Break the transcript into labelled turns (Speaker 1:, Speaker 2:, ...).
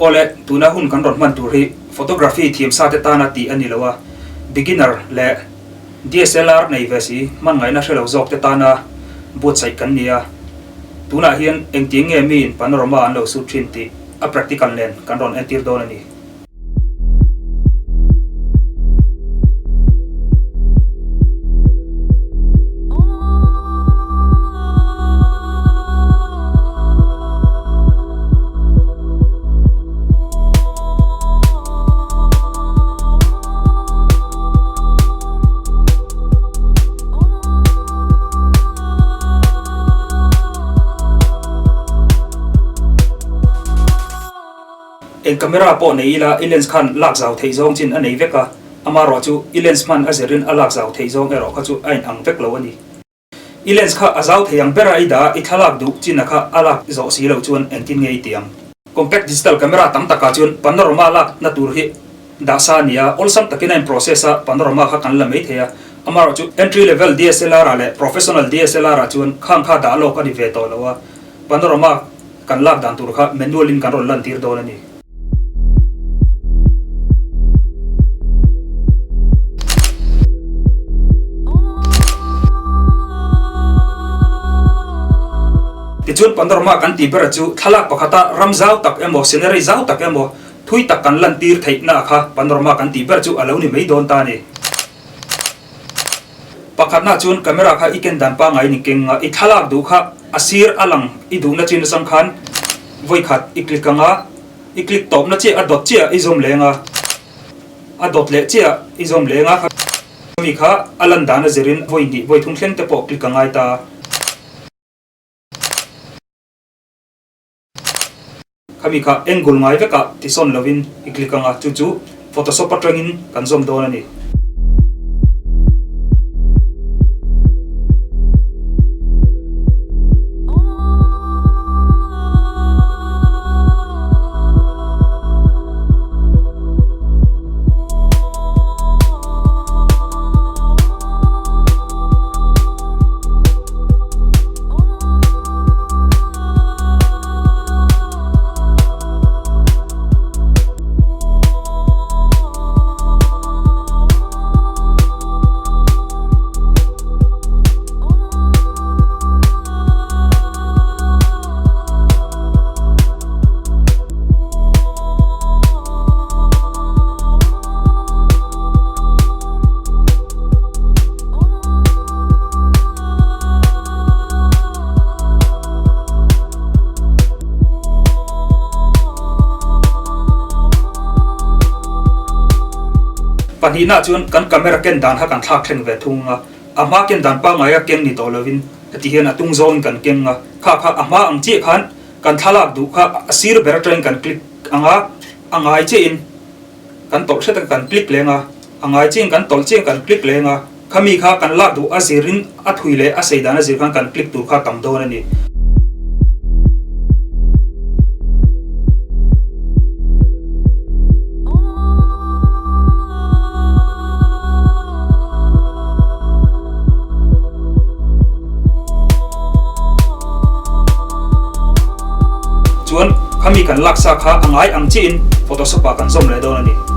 Speaker 1: Awle, tuna hun kan rawn hman tur hi photography thiamsa te tana tih a ni lo a, beginner leh DSLR nei ve si hman ngaihna hre lo zawk te tana buatsaih kan ni a. Tunah hian engtiang nge miin panorama an lo sut thin tih a practical nen kan rawn entir dawn a ni. Eng camera pawh nei ila i lens khan lak zau theih zawng chin a nei vek a, amarawh chu i lens hman a zirin a lak zau theih zawng erawh kha chu a in ang vek lo a ni. I lens kha a zau thei ang bera i dah a, i thlalak duh chin a kha a lak zawh si loh chuan engtin nge i ti ang? Compact digital camera tam takah chuan panorama lak na tur hi dah sa a ni a, awlsam takin a in process a, panorama kha kan la mai thei a, amarawh chu entry level DSLR ah leh professional DSLR ah chuan khang kha dah lawk a ni ve tawh lo a, panorama Kan lak dan tur kha manual in kan rawn lan tir dawn a ni. Tichuan panorama kan tih ber chu thlalak pakhata ram zau tak emaw scenery zau tak emaw thui tak kan lan tir theihna kha panorama kan tih ber chu a lo ni mai dawn ta a ni. Pakhatna chuan camera kha i ken dan pangai ni keng a, i thlalak duh kha a sir a lang i duhna chin atang khan vawi khat i click ang a, i click tawpna chiah a dawt chiah i zawm leng a, a dawt leh chiah i zawm leng a, mi kha a lan dan a zirin vawi hnih vawi thum thleng te pawh click a ngai ta. Khami kha angle ngai vekah tisawn lovin i click ang a, chu chu Photoshop atangin kan zawm dawn a ni. Pahnihna chuan kan camera ken dan kha kan thlak thleng ve thung a, a hma ken dan pangngai a keng ni tawh lovin heti hian a tung zawngin kan keng a, kha kha a hma ang chiah khan kan thlalak duh kha a sir ber atangin kan click ang a, a ngai chiahin kan tawlh hret a kan click leng a, a ngai chiahin kan tawlh chiahin kan click leng a. Khami kha kan lak duh a zirin a thui leh a sei dan a zir khan kan click tur kha tam dawn a ni. Chuan khami kan lak sa kha a ngai ang chiahin Photoshop ah kan zawm leh dawn a ni.